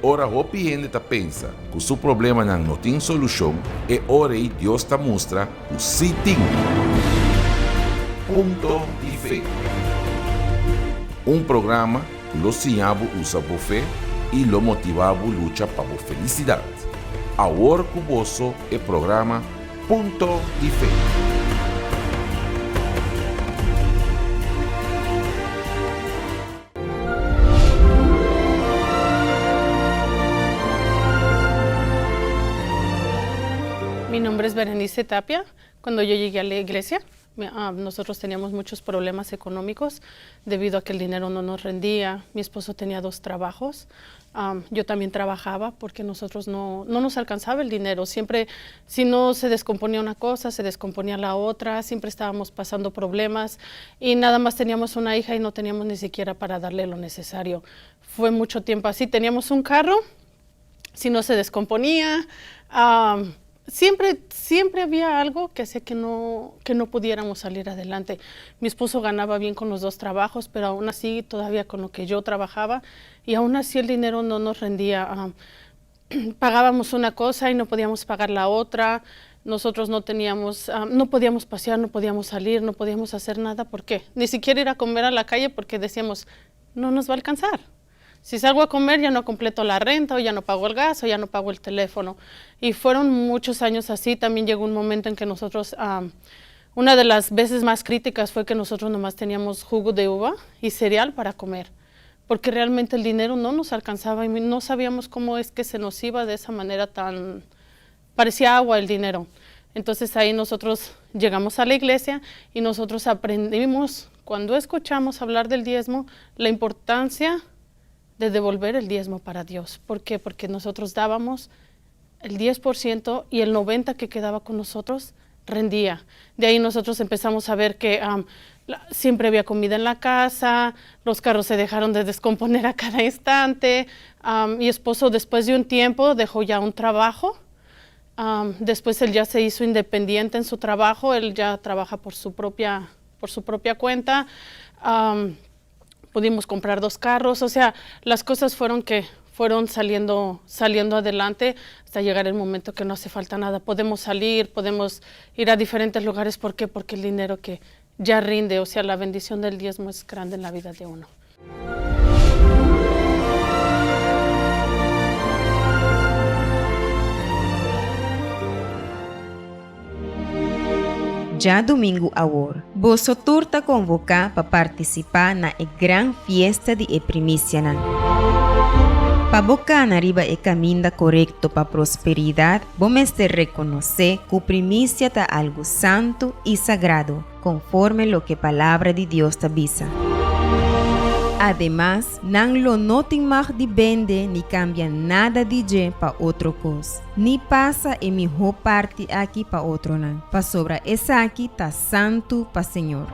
Ora hopi hende ta pensa ku su problemanan no tin solushon, e ora ei Dios ta mustra ku sí tin. Punto di Fe. Un programa ku lo siña bo usa bo fe i lo motivá bo lucha pa bo felisidat. Awor ku boso e programa Punto di Fe. Mi nombre es Berenice Tapia. Cuando yo llegué a la iglesia, nosotros teníamos muchos problemas económicos debido a que el dinero no nos rendía. Mi esposo tenía dos trabajos. yo también trabajaba porque nosotros no, no nos alcanzaba el dinero. Siempre, si no se descomponía una cosa, se descomponía la otra. Siempre estábamos pasando problemas y nada más teníamos una hija y no teníamos ni siquiera para darle lo necesario. Fue mucho tiempo así. Teníamos un carro, si no se descomponía. siempre, siempre había algo que hacía que no, que no pudiéramos salir adelante. Mi esposo ganaba bien con los dos trabajos, pero aún así, todavía con lo que yo trabajaba, y aún así el dinero no nos rendía. pagábamos una cosa y no podíamos pagar la otra. Nosotros no teníamos, no podíamos pasear, no podíamos salir, no podíamos hacer nada. ¿Por qué? Ni siquiera ir a comer a la calle porque decíamos, no nos va a alcanzar. Si salgo a comer ya no completo la renta o ya no pago el gas o ya no pago el teléfono. Y fueron muchos años así. También llegó un momento en que nosotros, una de las veces más críticas fue que nosotros nomás teníamos jugo de uva y cereal para comer, porque realmente el dinero no nos alcanzaba y no sabíamos cómo es que se nos iba de esa manera tan, parecía agua el dinero. Entonces ahí nosotros llegamos a la iglesia y nosotros aprendimos, cuando escuchamos hablar del diezmo, la importancia de devolver el diezmo para Dios. ¿Por qué? Porque nosotros dábamos el 10% y el 90% que quedaba con nosotros rendía. De ahí nosotros empezamos a ver que siempre había comida en la casa, los carros se dejaron de descomponer a cada instante. mi esposo después de un tiempo dejó ya un trabajo. después él ya se hizo independiente en su trabajo, él ya trabaja por su propia, por su propia cuenta pudimos comprar dos carros, o sea, las cosas fueron que fueron saliendo, saliendo adelante hasta llegar el momento que no hace falta nada. Podemos salir, podemos ir a diferentes lugares. ¿Por qué? Porque el dinero que ya rinde, o sea, la bendición del diezmo es grande en la vida de uno. Djadumingu awor, boso tur ta konvoká pa partisipá na e gran fiesta di e primisianan. Pa bo kana riba e kaminda korekto pa prosperidat, bo mester rekonosé ku primisia ta algu santu i sagrado, konforme loke Palabra di Dios ta bisa. Ademas, nan lo no tin mag di bende ni kambia nada di dje pa otro kos. Ni pasa e mihó parti aki pa otronan, pasobra esaki ta santu pa Señor.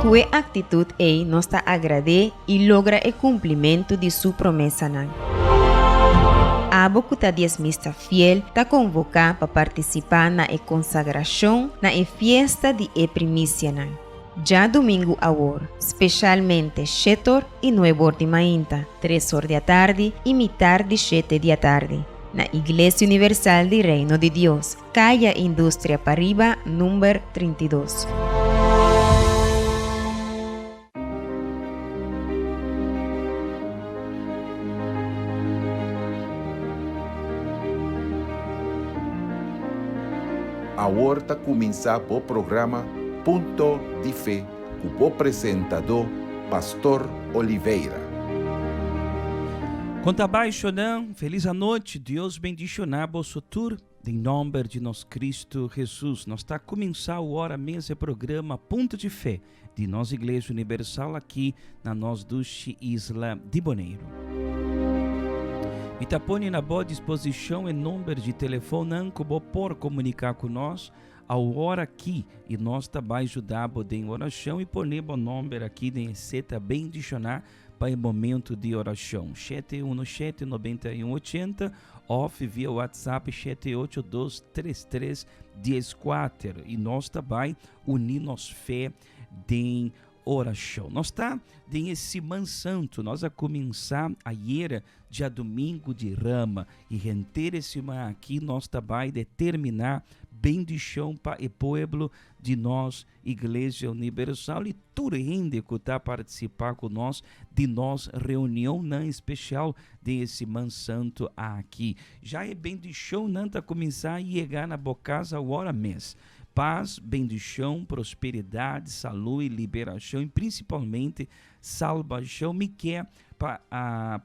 Ku e aktitut ei nos ta agrad'é i logra e kumplimentu di su promesanan. Abo ku ta diesmista fiel ta konvoká pa partisipá na e konsagrashon na e fiesta di e primisianan, djadumingu awor, speshalmente shetor i nuebor di mainta, tresor di atardi i mitar di shete di atardi, na Iglesia Universal di Reino di Dios, Kaya Industria Pariba number 32. Awor ta kuminsá bo programa Punto di Fe ku bo presentadó Pastor Oliveira. Kon ta bai shonan? Felis anochi, Dios bendishoná boso tur den nomber di nos Cristo Jesus. Nos ta kuminsá awor mes e programa Punto di Fe di nos Iglesia Universal aki na nos dushi isla di Boneiru. Mi ta pone na bo disposishon e number di telefonnan ku bo por komuniká ku nos awor aki i nos ta bai juda bo den orashon i pone bo nomber aki den e seta bendishoná pa e momento di orashon. 717 91 80 òf via WhatsApp 782 33 14 i nos ta bai uní nos fe den. orashon. Nos ta den e Siman Santu, nos a kuminsá ayera djadumingu di Rama i henter e siman aki nos ta bai determiná bendishon pa e pueblo di nos Iglesia Universal i tur hende ku ta partisipá ku nos di nos reunionnan spesial den e Siman Santu aki. Ja e bendishonnan ta kuminsá yega na bo kas awor mes. Pas, bendishon, prosperidat, salú i liberashon i prinsipalmente salbashon. Mi ke pa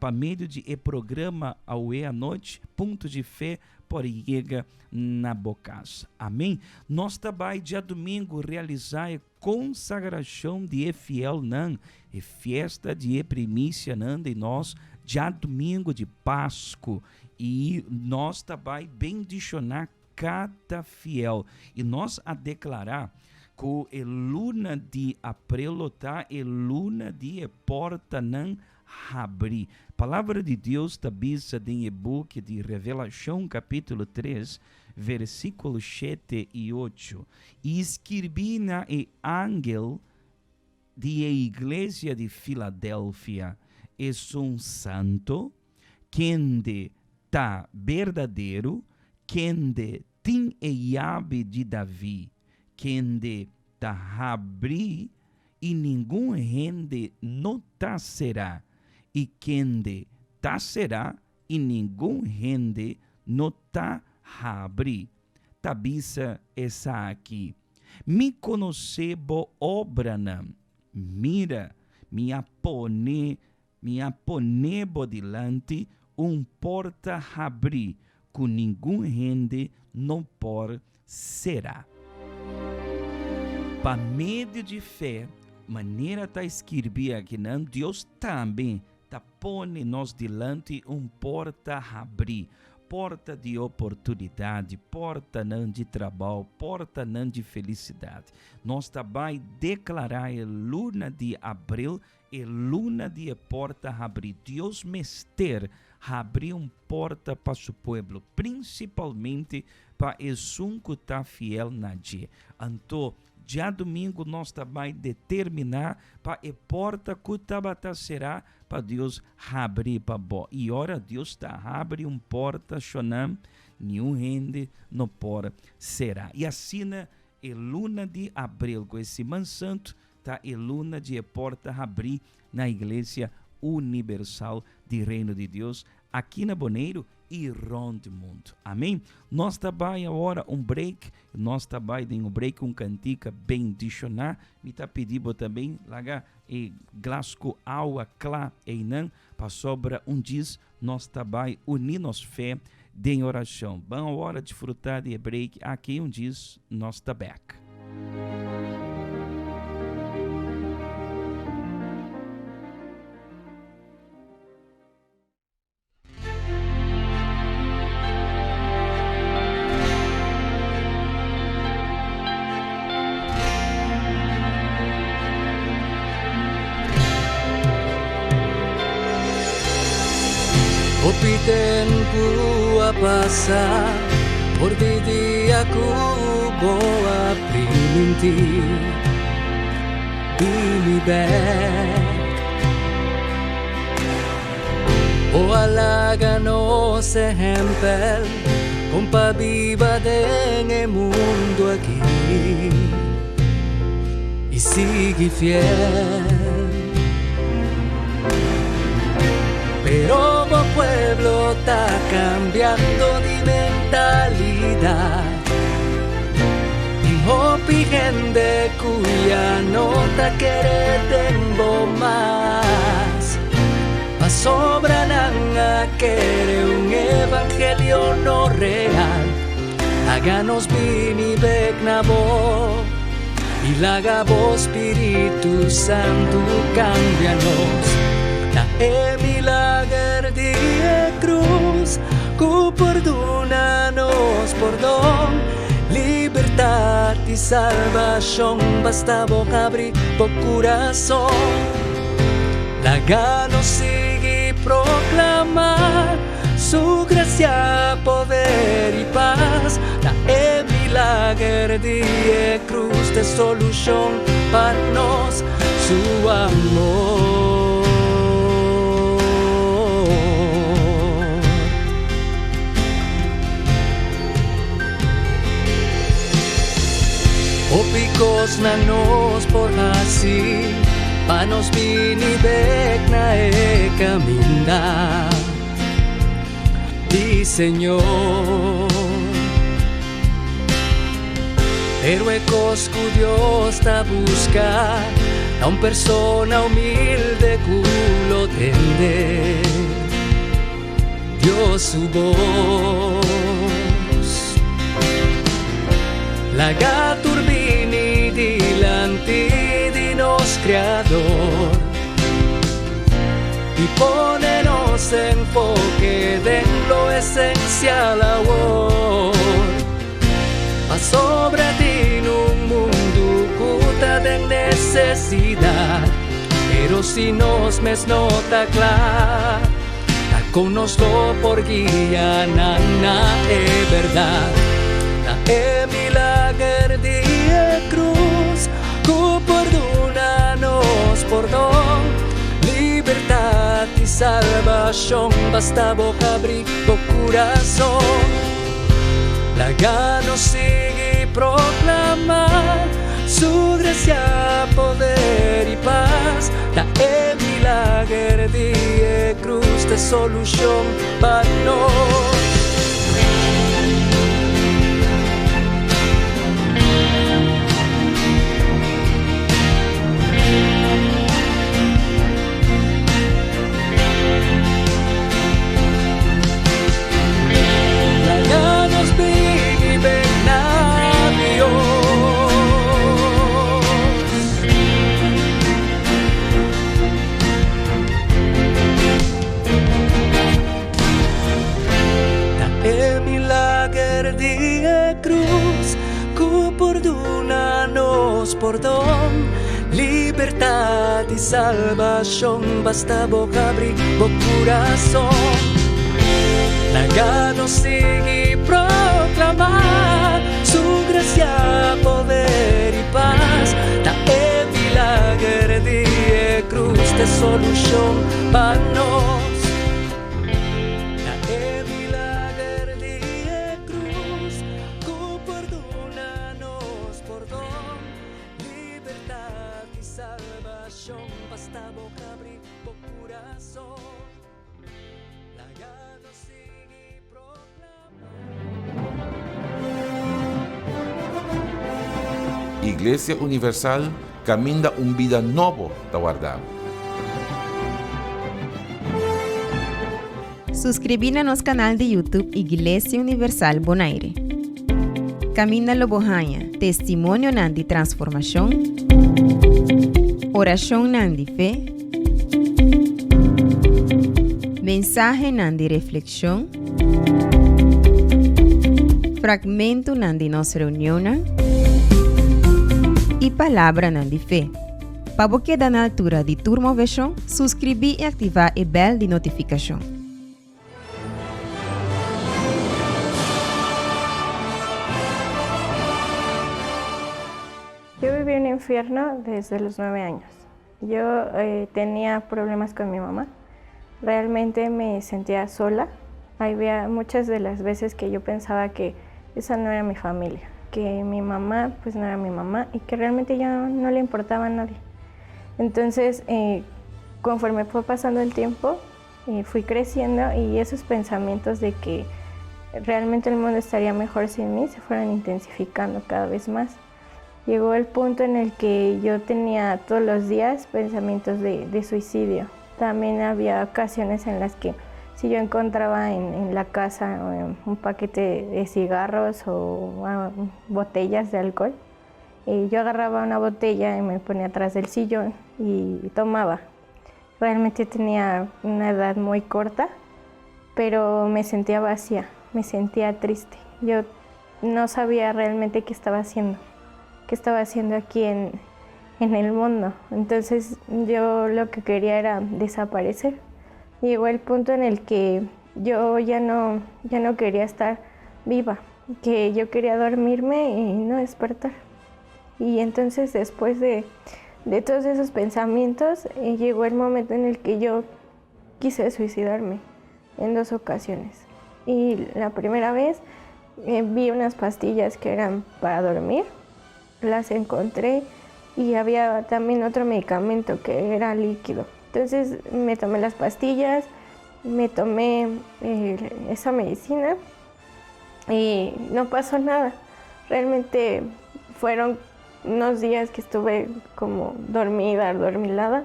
pa medio di e programa awe anochi, Punto di Fe, por yega na bo kas. Amen. Nos ta bai djadumingu realisá e konsagrashon di e fielnan, e fiesta di e primisianan di nos djadumingu di Pasku. I nos ta bai bendishoná kada fiel. I nos a deklará ku e luna di aprel lo ta e luna di e portanan habrí. Palabra di Dios ta bisa den e buki di Revelashon kapítulo tres, versíkulo shete i ocho, I skirbí na e angel di e iglesia di Filadelfia, Esun santo, kende ta berdadero, kende tin e yabi di David, kende ta habrí i ningun hende no ta será, i kende ta será i ningun hende no ta habri, ta bisa esaki, Mi konosé bo obranan. Mira, mi a pone mi a pone bo dilanti un porta habrí ku ningun hende no por sera. Pa medio di fe, manera ta skirbí akinan, Dios tambe ta pone nos dilanti un porta habrí, porta di oportunidat, portanan di trabou, portanan di felisidat. Nos ta bai deklará e luna di abril E luna di e porta habrí. Dios mester habrí un porta pa su pueblo, prinsipalmente pa esun ku ta fiel na dje. Anto, djadumingu nos ta bai determiná pa e porta ku tabata será pa Dios habrí pa bo. I ora Dios ta habri un porta, shonam, niun hende no por será. I asina e luna di abril ku e Siman Santu Ta e luna di e porta habrí na Iglesia Universal di Reino di Dios aki na Boneiru i rònt mundu. Amen. Nos ta bai awor un break. Nos ta bai den un break un kantika bendishoná. Mi ta pidi bo tambe laga e glas ku awa kla einan pasobra un djis nos ta bai uní nos fe den orashon. Ban awor a disfrutá di e break aki un djis nos ta bèk. Hopi tempu a pasa for di dia ku bo a primintí bini bèk. Bo a laga nos ehèmpel kon pa biba den e mundu aki i sigui fiel. Pero bo pueblo ta cambiando di mentalidad. Tin hopi hende cu ya no ta kere den bo mas. Pasobra nan a kere un evangelio no real. Laga nos bini bek na bo i laga bo Spiritu Santu cambia nos. Na e milager di e cruz cu por duna nos pordon, libertad i salvacion. Basta bo habri bo curason. Laga nos sigui proclama su gracia, poder i paz. Na e milager. milager di e krus ta e solushon pa nos, su amor. Hopi kosnan nos por hasi pa nos bini bek na e kaminda di Señor. Pero e kos ku Dios ta buska ta un persona humilde ku lo tende Dios su bos. Laga tur bini dilanti di nos Creador i pone nos enfoke den lo esencial awor. Pasobra tin un mundu ku ta den nesesidat, pero si nos mes no ta kla, ta kon nos lo por guia nan na e bèrdat? Ta e milager di e krus ku por duna nos pordon, libertat i salbashon, basta bo habri bo kurason. Laga nos sigui proclama su gracia, poder y paz. Ta e milager di e cruz ta e solucion pa nos. Laga nos bini bek na Dios. Ta e milager di e cruz cu por duna nos pordon, libertad y salbacion, basta bo habri bo curason. Laga nos sigui proclama su gracia, poder y paz. Ta e milager di e cruz ta e solucion pa nos. Ta e milager di e cruz cu por duna nos pordon, libertad y salbacion. Basta bo habri bo curason. Laga nos sigui proclama. Iglesia Universal caminda un bida nobo ta warda bo. Suscribi na nos canal di YouTube Iglesia Universal Bonaire. Caminda lo bo haña testimonionan di transformacion, oracionnan di fe, mensahenan di reflexion, fragmentonan di nos reunionnan y palabranan di fe. Pa bo keda na altura di tur moveshon, suskribí i aktivá e bèl di notifikashon. Yo viví un infierno desde los nueve años. Yo tenía problemas con mi mamá. Realmente me sentía sola. Había muchas de las veces que yo pensaba que esa no era mi familia, que mi mamá pues no era mi mamá y que realmente yo no le importaba a nadie. Entonces, eh, conforme fue pasando el tiempo, eh, fui creciendo y esos pensamientos de que realmente el mundo estaría mejor sin mí se fueron intensificando cada vez más. Llegó el punto en el que yo tenía todos los días pensamientos de, suicidio. También había ocasiones en las que si yo encontraba en, la casa eh, un paquete de cigarros o ah, botellas de alcohol, eh, yo agarraba una botella y me ponía atrás del sillón y tomaba. Realmente tenía una edad muy corta, pero me sentía vacía, me sentía triste. Yo no sabía realmente qué estaba haciendo, qué estaba haciendo aquí en, en el mundo. Entonces yo lo que quería era desaparecer. Llegó el punto en el que yo ya no, ya no quería estar viva. Que yo quería dormirme y no despertar. Y entonces después de, de todos esos pensamientos, eh, llegó el momento en el que yo quise suicidarme en dos ocasiones. Y la primera vez eh, vi unas pastillas que eran para dormir, las encontré y había también otro medicamento que era líquido. Entonces me tomé las pastillas, me tomé eh, esa medicina y no pasó nada. Realmente fueron unos días que estuve como dormida, dormilada,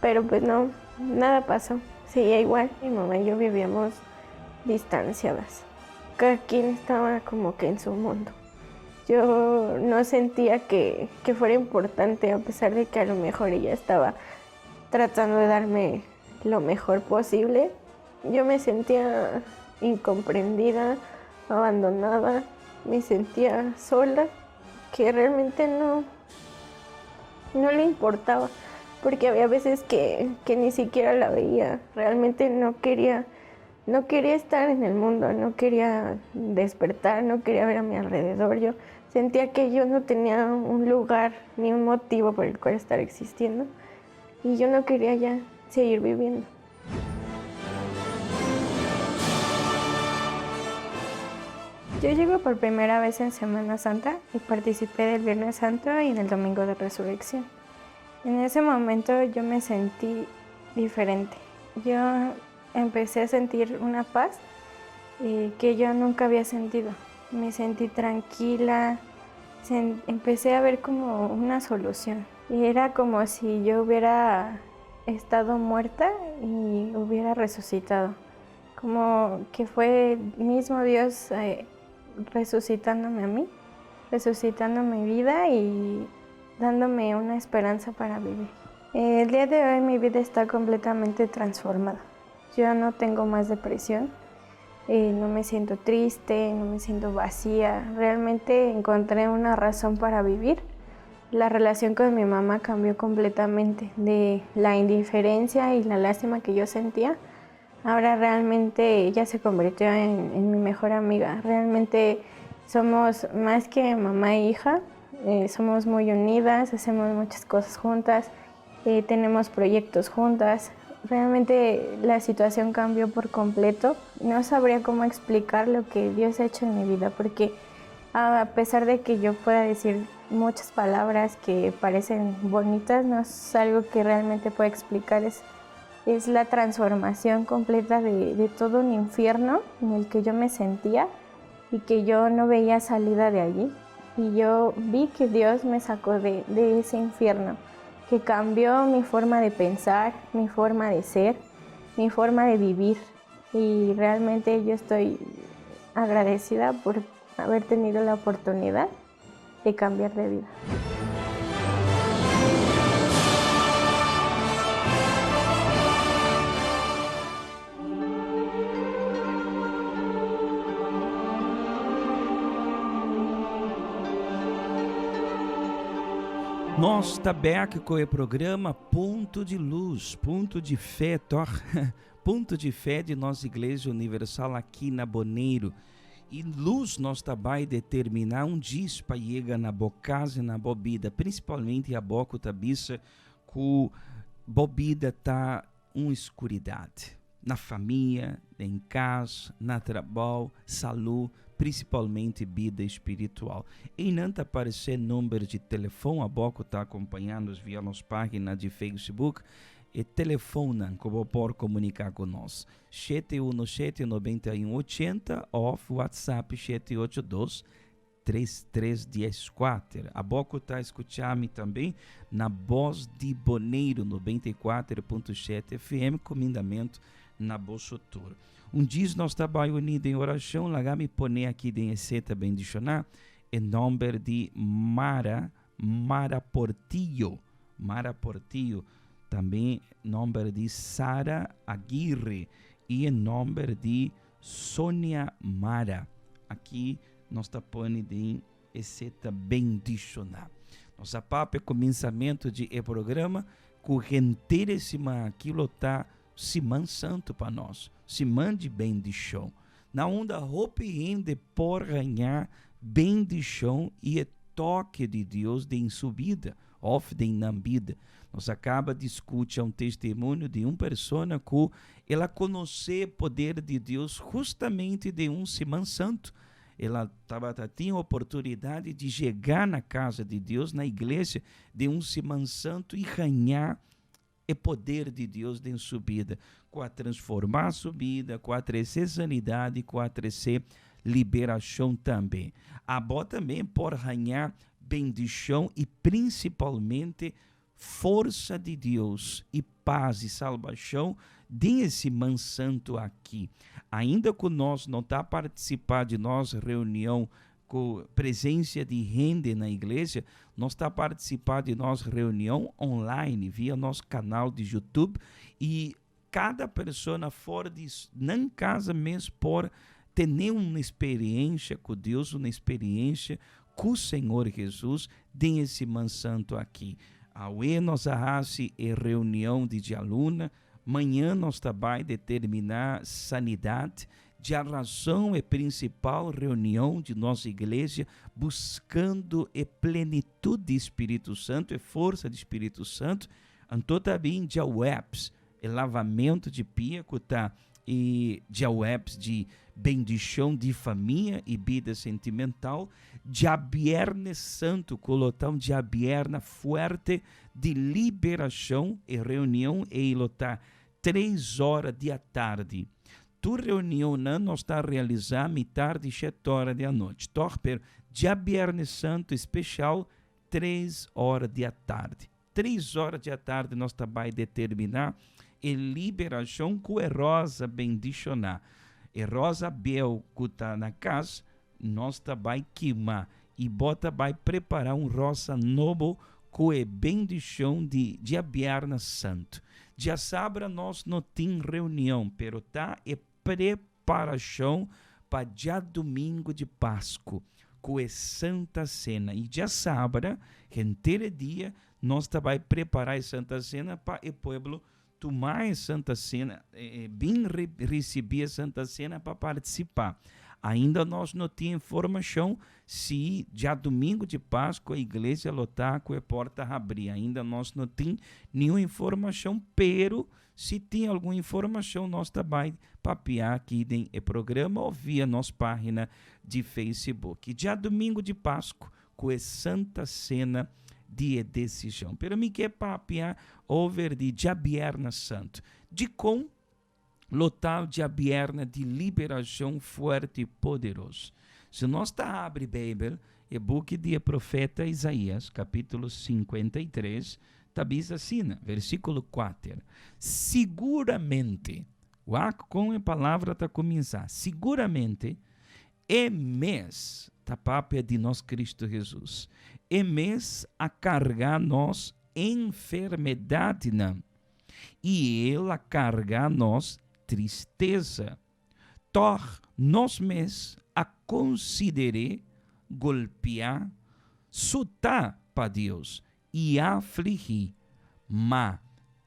pero pues no, nada pasó. Seguía igual. Mi mamá y yo vivíamos distanciadas. Cada quien estaba como que en su mundo. Yo no sentía que, que fuera importante, a pesar de que a lo mejor ella estaba tratando de darme lo mejor posible. Yo me sentía incomprendida, abandonada, me sentía sola, que realmente no, no le importaba, porque había veces que, que ni siquiera la veía, realmente no quería, no quería estar en el mundo, no quería despertar, no quería ver a mi alrededor, yo sentía que yo no tenía un lugar ni un motivo por el cual estar existiendo y yo no quería ya seguir viviendo. Yo llego por primera vez en Semana Santa y participé del Viernes Santo y en el Domingo de Resurrección. En ese momento yo me sentí diferente. Yo empecé a sentir una paz eh, que yo nunca había sentido. Me sentí tranquila, empecé a ver como una solución. Y era como si yo hubiera estado muerta y hubiera resucitado. Como que fue el mismo Dios eh, resucitándome a mí, resucitando mi vida y dándome una esperanza para vivir. El día de hoy mi vida está completamente transformada. Yo no tengo más depresión, eh, no me siento triste, no me siento vacía. Realmente encontré una razón para vivir. La relación con mi mamá cambió completamente de la indiferencia y la lástima que yo sentía. Ahora realmente ella se convirtió en, mi mejor amiga. Realmente somos más que mamá e hija, eh, somos muy unidas, hacemos muchas cosas juntas, eh, tenemos proyectos juntas. Realmente la situación cambió por completo. No sabría cómo explicar lo que Dios ha hecho en mi vida, porque a pesar de que yo pueda decir muchas palabras que parecen bonitas, no es algo que realmente pueda explicar. Es, es la transformación completa de, de todo un infierno en el que yo me sentía y que yo no veía salida de allí. Y yo vi que Dios me sacó de, de ese infierno, que cambió mi forma de pensar, mi forma de ser, mi forma de vivir. Y realmente yo estoy agradecida por haber tenido la oportunidad de cambiar de vida. Nos ta bek ku e programa Punto di Luz, Punto di Fe, tòg? Punto di Fe di nos Iglesia Universal aki na Boneiru. I lus nos ta bai determiná un djis pa yega na bo kas i na bo bida, prinsipalmente abo ku ta bisa ku bo bida ta un skuridat, na famia, den kas, na trabou, salú, prinsipalmente bida spiritual. Einan ta aparesé number di telefon abo ku ta akompañá nos via nos página di Facebook, e telefonnan ku bo por komuniká ku nos. 717 91 80 òf WhatsApp 782 3314. Abo ku ta skucha mi tambe na Bos di Boneiru 94.7 FM kumindamentu na boso tur. Un djis nos ta bai uní den orashon laga mi pone aki den e seta bendishoná e nòmber di Mara Mara Portillo, Mara Portillo, tambe nomber di Sara Aguirre y e nomber di Sonia Mara. Aki nos ta pone den e seta bendiciona. Nos a papia cuminsamentu di e programa cu henter e siman aki lo ta Siman Santo pa nos, siman di bendicion. Na unda hopi hende por haña bendishon i e toke di Dios den su bida òf den nan bida. Nos a kaba di skucha un testimonio di un persona ku el a konosé poder di Dios hustamente den un Siman Santu. El a tabata tin oportunidat di yega na kasa di Dios, na iglesia, den un Siman Santu i haña e poder di Dios den su bida, ku a transformá su bida, ku a trese sanidat i ku a trese liberashon tambe. Abo tambe por haña bendishon i prinsipalmente forsa di Dios i pas i salbashon den e siman santu aki. Ainda ku nos no ta partisipá di nos reunion Ku presensia di hende na iglesia, nos ta partisipá di nos reunion online via nos kanal di YouTube i kada persona for di nan kasa mes por tene un speriensia ku Dios, un speriensia ku Señor Jesus den e siman santu aki. Awe nos a hasi e reunion di djaluna, mañan nos ta bai determiná sanidat. Djarazon e prinsipal reunion di nos iglesia buskando e plenitut di Spiritu Santu, e forsa di Spiritu Santu. Anto ta bin djaweps e lavamentu di pia ku ta e djaweps di bendishon di famia i bida sentimental. Djabièrnes Santu ku lo ta un djabièrna fuerte di liberashon, e reunion ei lo ta tres ora di atardi. Tur reunionnan nos ta realisá mitar di shete ora di anochi, tòg? Pero djabièrnes santu espesial tres ora di atardi. Tres ora di atardi nos ta bai determiná e liberashon ku e rosa bendishoná. E rosa bieu ku ta na kas nos ta bai kima i bo ta bai prepará un rosa nobo ku e bendishon di djabièrnes santu. Djasabra nos no tin reunion, pero ta e preparashon pa djadumingu di Pasku ku e Santa Sena. I djasabra henter e dia nos ta bai prepará e Santa Sena pa e pueblo Tuma e Santa Sena, bin ricibi e Santa Sena pa participa. Ainda nos no tin informacion si djadomingo di Pascua iglesia lo ta cu e porta habri. Ainda nos no tin niun informacion, pero si tin algun informacion nos ta bay papia aki den e programa of via nos pagina di Facebook. Djadomingo di Pascua ku e Santa Sena di e desishon. Pero mi ke papia over di djabièrnè santu. Dikon lo ta djabièrnè di liberashon fuerte i poderoso? Si nos ta habri Beibel, e buki di e profeta Isaías, kapítulo 53, ta bisa asina, versíkulo kuater, Siguramente, wak kon e palabra ta kuminsá, siguramente, E mes ta papia di nos Cristo Jesus. E mes a carga nos enfermedadnan, i El a carga nos tristeza. Tog nos mes a consider'é golpiá, sutá pa Dios i afligí. Ma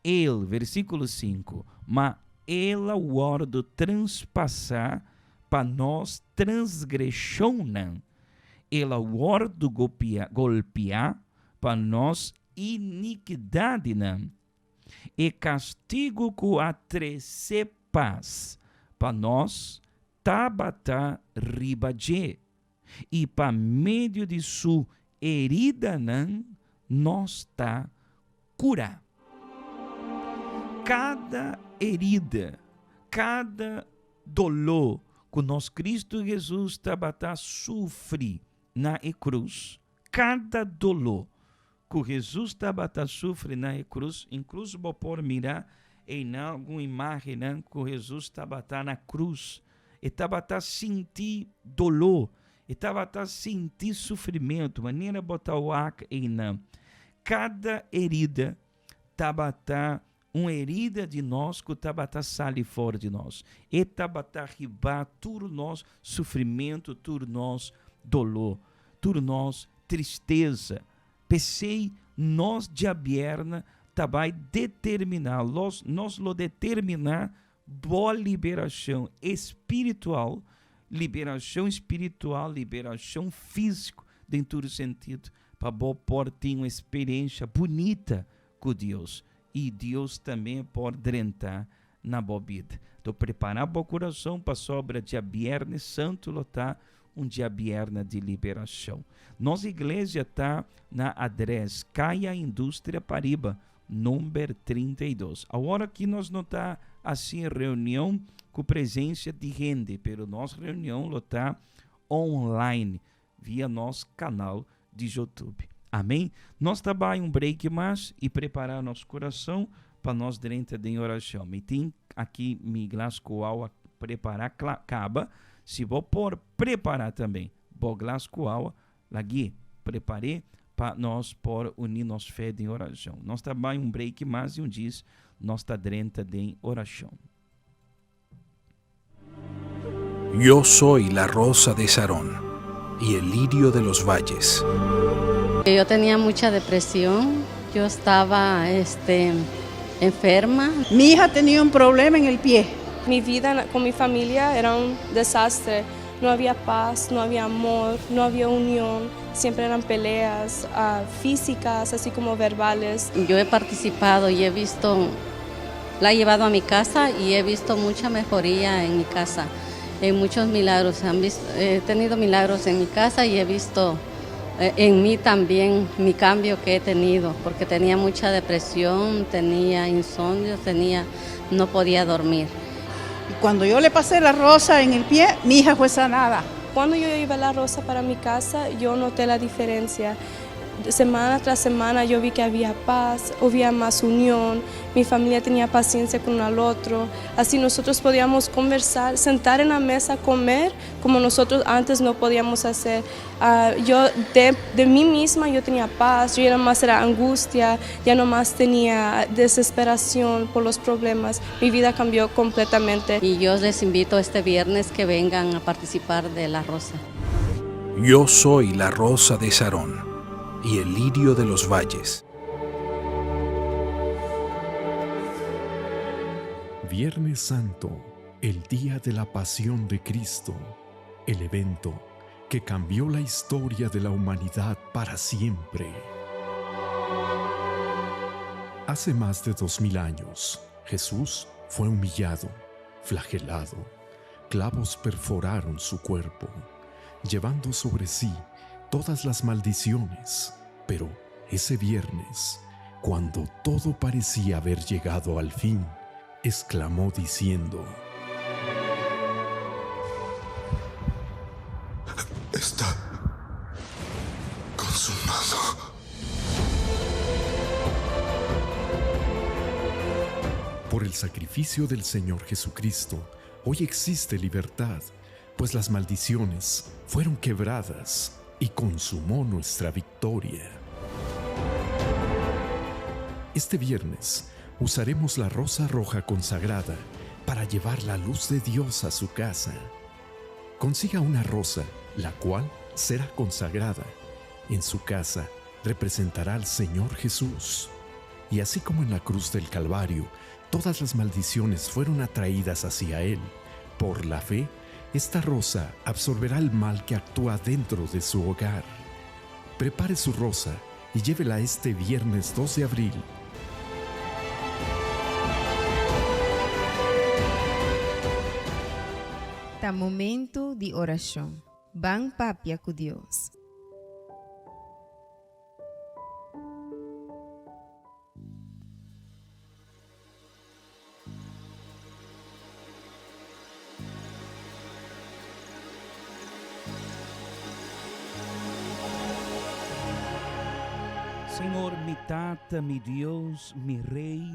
El, versíkulo sinku, ma El a wòrdu transpasá pa nos transgreshonnan, El a wòrdu golpiá pa nos inikidatnan. E kastigu ku a trese pas pa nos tabata riba dje, i pa medio di su heridanan nos ta kurá. Kada herida, kada doló ku nos Kristu Hesus tabata sufri na e krus, kada doló ku Hesus tabata sufri na e krus, inkluso bo por mira einan algun imágennan ku Hesus tabata na krus, e tabata sinti doló, e tabata sinti sufrimentu, manera bo ta wak einan. Kada herida tabata un herida di nos ku tabata sali for di nos. E tabata hiba tur nos sufrimentu, tur nos doló, tur nos tristesa. P'esei nos djabièrnè ta bai determiná, nos lo determiná. Bo liberashon espiritual, liberashon espiritual, liberashon físiko, den tur sentido, pa bo por tin un eksperensia bunita ku Dios i Dios tambe por drenta na bo bida. Anto prepará bo kurason pasobra djabièrnè santu lo ta un djabièrnè di liberashon. Nos iglesia ta na adrès Kaya Industria Pariba, number 32. Awor aki nos no ta hasi reunion ku presensia di hende, pero nos reunion lo ta online via nos kanal di Youtube. Amen. Nos ta bai un break mas i prepará nos kurason pa nos drenta den orashon. Mi tin aki mi glas ku awa prepará kla kaba. Si bo por prepará tambe bo glas ku awa, Lag'é prepar'é pa nos por uní nos fe den orashon. Nos ta bai un breiki mas di un djis, nos ta drenta den orashon. Yo soy la rosa de Sarón y el lirio de los valles. Yo tenía mucha depresión, yo estaba este, enferma. Mi hija tenía un problema en el pie. Mi vida con mi familia era un desastre. No había paz, no había amor, no había unión, siempre eran peleas uh, físicas, así como verbales. Yo he participado y he visto, la he llevado a mi casa y he visto mucha mejoría en mi casa, en muchos milagros. Han visto, he tenido milagros en mi casa y he visto eh, en mí también mi cambio que he tenido, porque tenía mucha depresión, tenía insomnio, tenía, no podía dormir. Y cuando yo le pasé la rosa en el pie, mi hija fue sanada. Cuando yo llevé la rosa para mi casa, yo noté la diferencia. Semana tras semana yo vi que había paz, había más unión, mi familia tenía paciencia con uno al otro. Así nosotros podíamos conversar, sentar en la mesa, comer como nosotros antes no podíamos hacer. Uh, yo de, de, mí misma yo tenía paz, yo ya no más era angustia, ya no más tenía desesperación por los problemas. Mi vida cambió completamente. Y yo les invito este viernes que vengan a participar de la rosa. Yo soy la rosa de Sarón y el lirio de los valles. Viernes Santo, el día de la pasión de Cristo, el evento que cambió la historia de la humanidad para siempre. Hace más de 2000 años, Jesús fue humillado, flagelado, clavos perforaron su cuerpo, llevando sobre sí todas las maldiciones. Pero ese viernes, cuando todo parecía haber llegado al fin, exclamó diciendo: Está consumado. Por el sacrificio del Señor Jesucristo, hoy existe libertad, pues las maldiciones fueron quebradas y consumó nuestra victoria. Este viernes usaremos la rosa roja consagrada para llevar la luz de Dios a su casa. Consiga una rosa, la cual será consagrada. En su casa representará al Señor Jesús. Y así como en la cruz del Calvario, todas las maldiciones fueron atraídas hacia Él, por la fe, esta rosa absorberá el mal que actúa dentro de su hogar. Prepare su rosa y llévela este viernes 2 de abril. Ta momento di orashon. Ban papia ku Dios. Señor, mi Tata, mi Dios, mi Rey,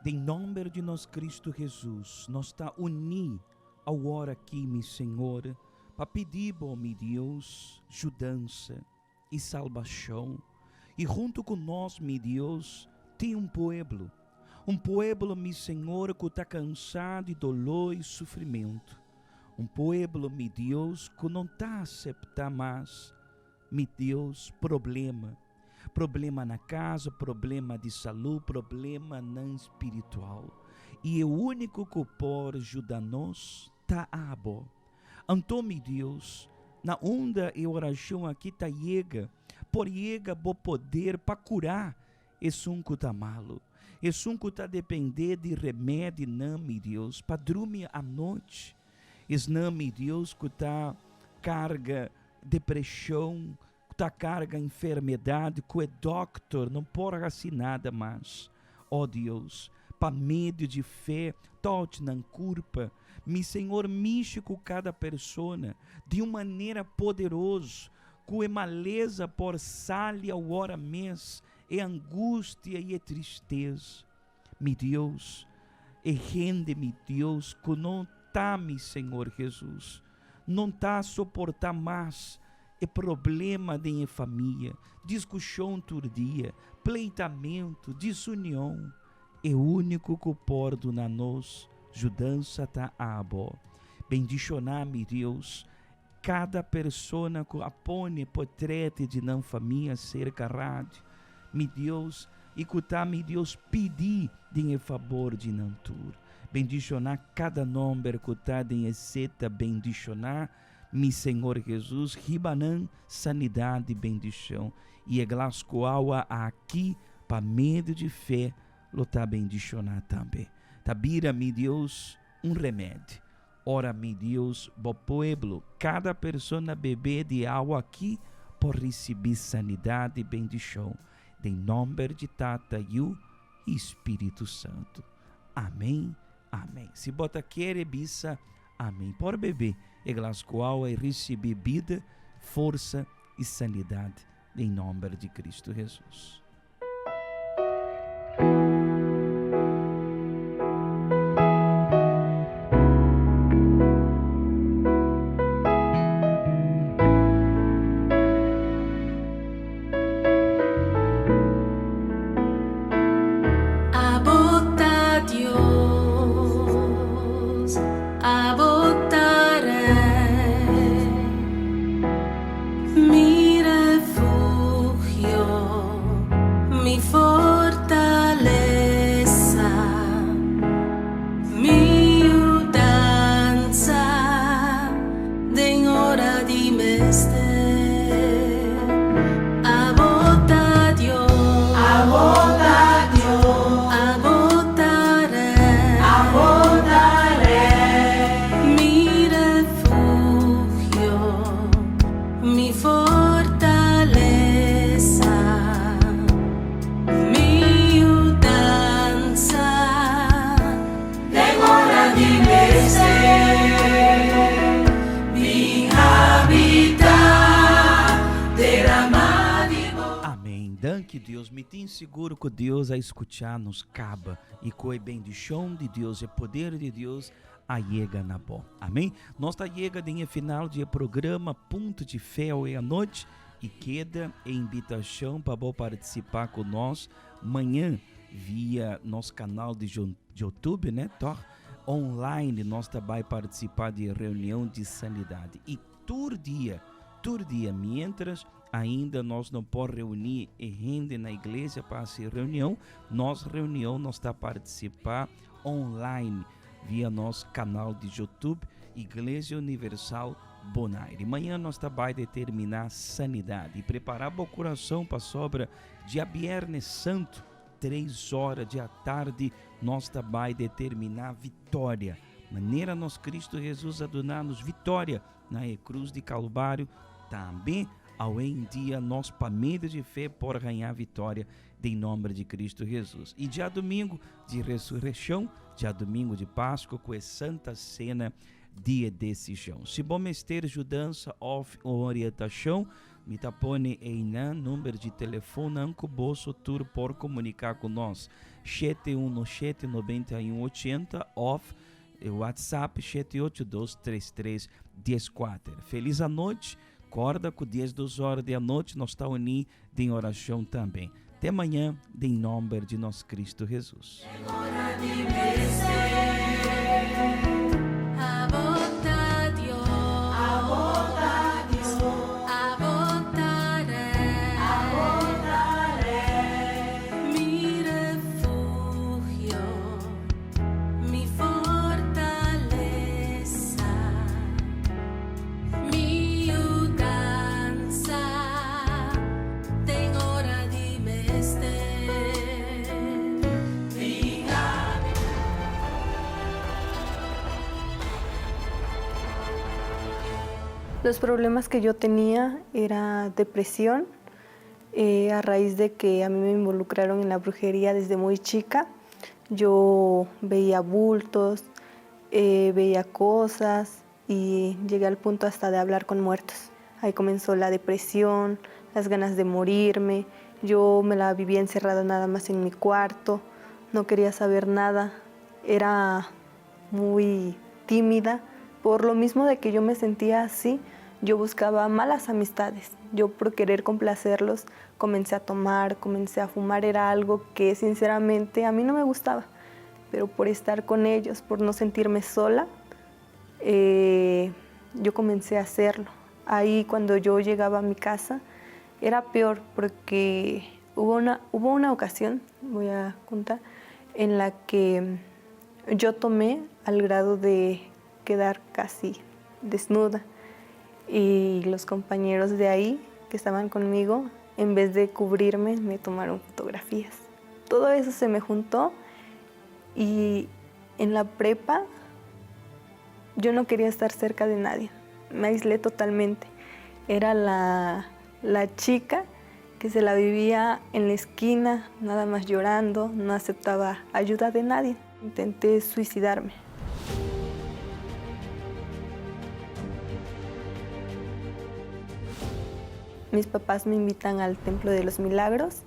den nomber di nos Cristo Jesus, nos ta uní awor aki, mi Señor, pa pidi Bo, mi Dios, judansa i salbashon. I huntu ku nos, mi Dios, tin un pueblo, un pueblo, mi Señor, ku ta kansá di doló i sufrimentu, un pueblo, mi Dios, ku no ta aseptá mas, mi Dios, problema, problema na casa, problema di salú, problemanan spiritual. I e úniko ku por juda nos ta abo. Anto, mi Dios, na unda e orashon aki ta yega, por yega bo poder pa kurá esun ku ta malu, esun ku ta dependé di remedinan, mi Dios, pa drumi anochi, esnan, mi Dios, ku ta karga depreshon, ku ta karga enfermedat ku e dòkter no por hasi nada mas. O Dios, pa medio di fe touch nan kurpa. Mi Señor mishi ku kada persona di un manera poderoso ku e malesa por sali awor mes, e angustia i e tristesa. Mi Dios, e hende, mi Dios, ku no ta mi Señor Jesus, no ta soporta mas e problema den e famia, diskushon tur dia, pleitamentu, desunion. E úniko ku por duna nos judansa ta abo. Bendishoná, mi Dios, kada persona ku a pone potrete di nan famia serka radio, mi Dios, i ku ta, mi Dios, pidi den e fabor di nan tur. Bendishoná kada nòmber ku ta den e seta bendishoná, Mi Señor Jesus, hiba nan sanidad i bendicion, i e glas cu awa aki pa medio di fe lo ta bendiciona tambe. Ta bira, mi Dios, un remedi. Ora, mi Dios, bo pueblo, cada persona bebe di awa aki por ricibi sanidad i bendicion, den nomber di Tata, Yu i Spiritu Santo. Amen. Amen. Si bo ta kere bisa Amen. Por bebe e glas ku awa i risibí bida, forsa i sanidat den nòmber di Kristu Hesus. Abo ta Dios, abo ta Rey, mi refugio, mi fortalesa, mi yudansa den ora di mester. Abo ta Dios. Abo ta Dios. Abo ta Rey. Abo ta Rey. Mi refugio, mi fortalesa, mi yudansa. Den ora di mester bin habitá derama di bo. Amén. Danki Dios. Mi tin sigur ku Dios a skuchá nos kaba i ku e bendishon di Dios, e poder di Dios a yega na bo. Amén. Nos ta yega den e final di e programa Punto di Fe awe anochi i keda e invitashon pa bo partisipá ku nos Mañan via nos canal di Youtube, né, toch? Online nos ta bai participa di reunion di sanidad. Y tur dia, tur dia, mientras ainda nos no por reuni e hende na iglesia pa haci reunion, nos reunion nos ta participa online via nos canal di Youtube, Iglesia Universal Bonaire. Mañan nos ta bai determina sanidad y prepara bo corazon pasobra Djabièrnè Santu, tres ora di atardi, nos ta bai determiná vitória. Manera nos Kristu Hesus a duna nos vitória na e krus di Kalvario, tambe awendia nos pa medio di fe por haña vitória den nòmber di Kristu Hesus. I djadumingu di Resurekshon, djadumingu di Paskua ku e Santa Sena di e desishon. Si bo mester judansa òf orientashon, Mi ta pone einan number di telefonnan ku boso tur por komuniká ku nos, 717 91 80 òf e WhatsApp 782 33 14. Felis anochi, kòrda ku 12 ora di anochi nos ta uní den orashon tambe. Te mañan den nòmber di nos Kristu Hesus. Los problemas que yo tenía era depresión, eh, a raíz de que a mí me involucraron en la brujería desde muy chica. Yo veía bultos, eh, veía cosas y llegué al punto hasta de hablar con muertos. Ahí comenzó la depresión, las ganas de morirme. Yo me la vivía encerrada nada más en mi cuarto, no quería saber nada. Era muy tímida. Por lo mismo de que yo me sentía así, yo buscaba malas amistades. Yo por querer complacerlos comencé a tomar, comencé a fumar. Era algo que sinceramente a mí no me gustaba. Pero por estar con ellos, por no sentirme sola, eh, yo comencé a hacerlo. Ahí cuando yo llegaba a mi casa era peor porque hubo una, hubo una ocasión, voy a contar, en la que yo tomé al grado de quedar casi desnuda y los compañeros de ahí que estaban conmigo, en vez de cubrirme, me tomaron fotografías. Todo eso se me juntó y en la prepa yo no quería estar cerca de nadie, me aislé totalmente. Era la, la chica que se la vivía en la esquina, nada más llorando, no aceptaba ayuda de nadie. Intenté suicidarme. Mis papás me invitan al Templo de los Milagros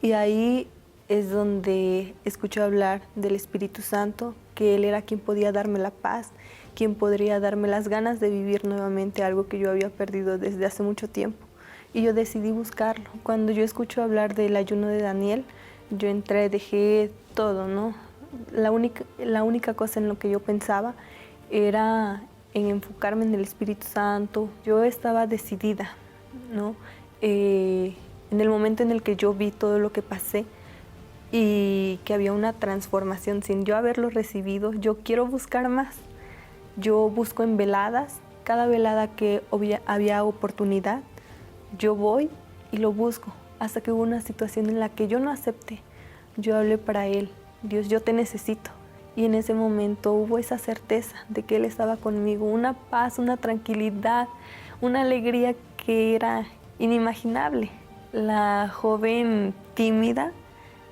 y ahí es donde escucho hablar del Espíritu Santo, que Él era quien podía darme la paz, quien podría darme las ganas de vivir nuevamente algo que yo había perdido desde hace mucho tiempo. Y yo decidí buscarlo. Cuando yo escucho hablar del ayuno de Daniel, yo entré, dejé todo, ¿no? La única, la única cosa en lo que yo pensaba era en enfocarme en el Espíritu Santo. Yo estaba decidida, ¿no? Eh, en el momento en el que yo vi todo lo que pasé y que había una transformación sin yo haberlo recibido, yo quiero buscar más. Yo busco en veladas, cada velada que había oportunidad, yo voy y lo busco, hasta que hubo una situación en la que yo no acepté. Yo hablé para él, Dios, yo te necesito. Y en ese momento hubo esa certeza de que Él estaba conmigo, una paz, una tranquilidad, una alegría que era inimaginable. La joven tímida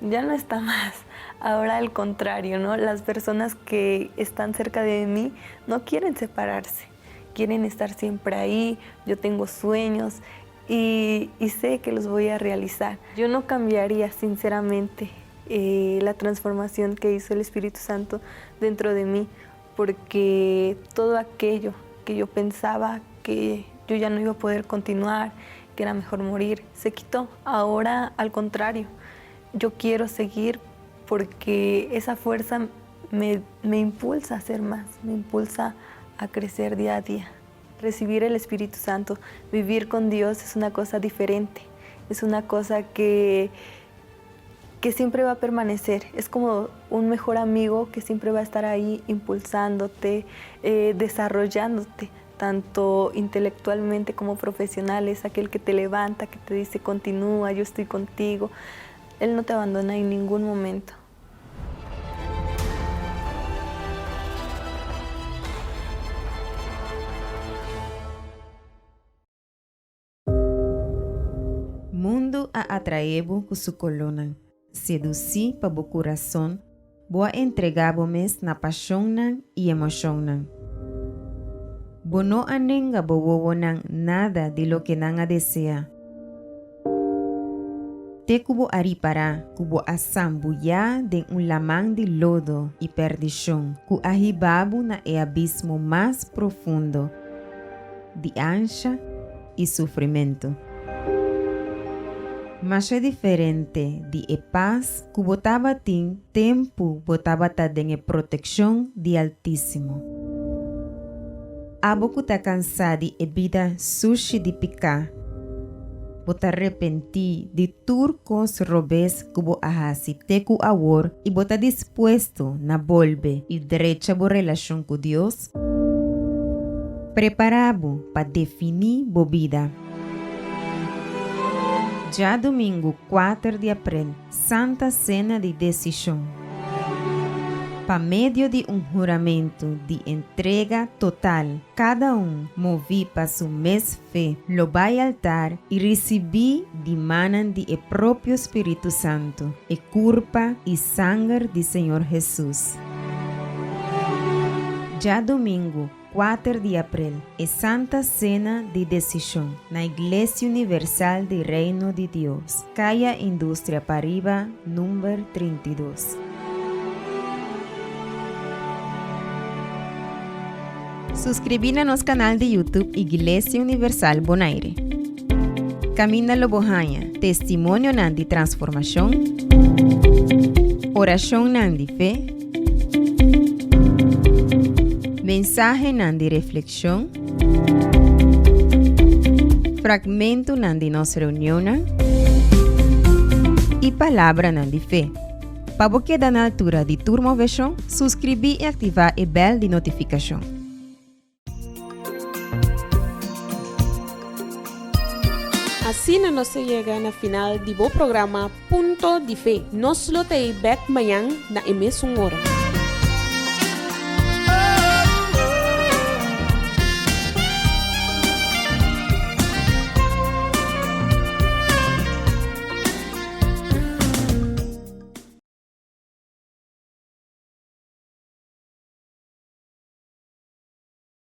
ya no está más. Ahora al contrario, ¿no? Las personas que están cerca de mí no quieren separarse, quieren estar siempre ahí. Yo tengo sueños y, sé que los voy a realizar. Yo no cambiaría, sinceramente, eh, la transformación que hizo el Espíritu Santo dentro de mí, porque todo aquello que yo pensaba que yo ya no iba a poder continuar, que era mejor morir, se quitó. Ahora, al contrario, yo quiero seguir porque esa fuerza me, me impulsa a hacer más, me impulsa a crecer día a día. Recibir el Espíritu Santo, vivir con Dios es una cosa diferente, es una cosa que, que siempre va a permanecer. Es como un mejor amigo que siempre va a estar ahí impulsándote, eh, desarrollándote, tanto intelectualmente como profesional. Es aquel que te levanta, que te dice continúa, yo estoy contigo. Él no te abandona en ningún momento. Mundu a atraé bo ku su kolónan. Sedusí pa bo kurason, bo a entregá bo mes na pashonnan i emoshonnan. Bo no a nenga bo wowonan nada di loke nan a deseá. Te ku bo a ripará ku bo a sambuyá den un laman di lodo i perdishon ku a hiba bo na e abismo mas profundo di ansha i sufrimentu. Masha diferente di e pas ku bo tabatin tempu bo tabata den e protekshon di Altísimo. Abo ku ta kansá di e bida sushi di piká, bo ta repentí di tur kos robes ku bo a hasi te ku awor i bo ta dispuesto na bolbe i drecha bo relashon ku Dios? Prepará bo pa definí bo bida. Djadumingu kuater di aprel, Santa Sena di Desishon. Pa medio di un huramentu di entrega total, kada un, moví pa su mes fe, lo bai altar i risibí di mannan di e propio Spiritu Santu e kurpa i sanger di Señor Hesus. Djadumingu, kuater di aprel, e Santa Sena di Desishon na Iglesia Universal di Reino di Dios, Kaya Industria Pariba, number 32. Suskribí na nos kanal di YouTube Iglesia Universal Bonaire. Kaminda lo bo haña testimonionan di transformashon, orashonnan di fe, mensahenan di reflekshon, fragmentonan di nos reunionnan i palabranan di fe. Pa bo keda na altura di tur moveshon, suskribí i aktivá e bèl di notifikashon. Asina nos a yega na final di bo programa Punto di Fe. Nos lo ta ei bèk mañan na e mesun ora.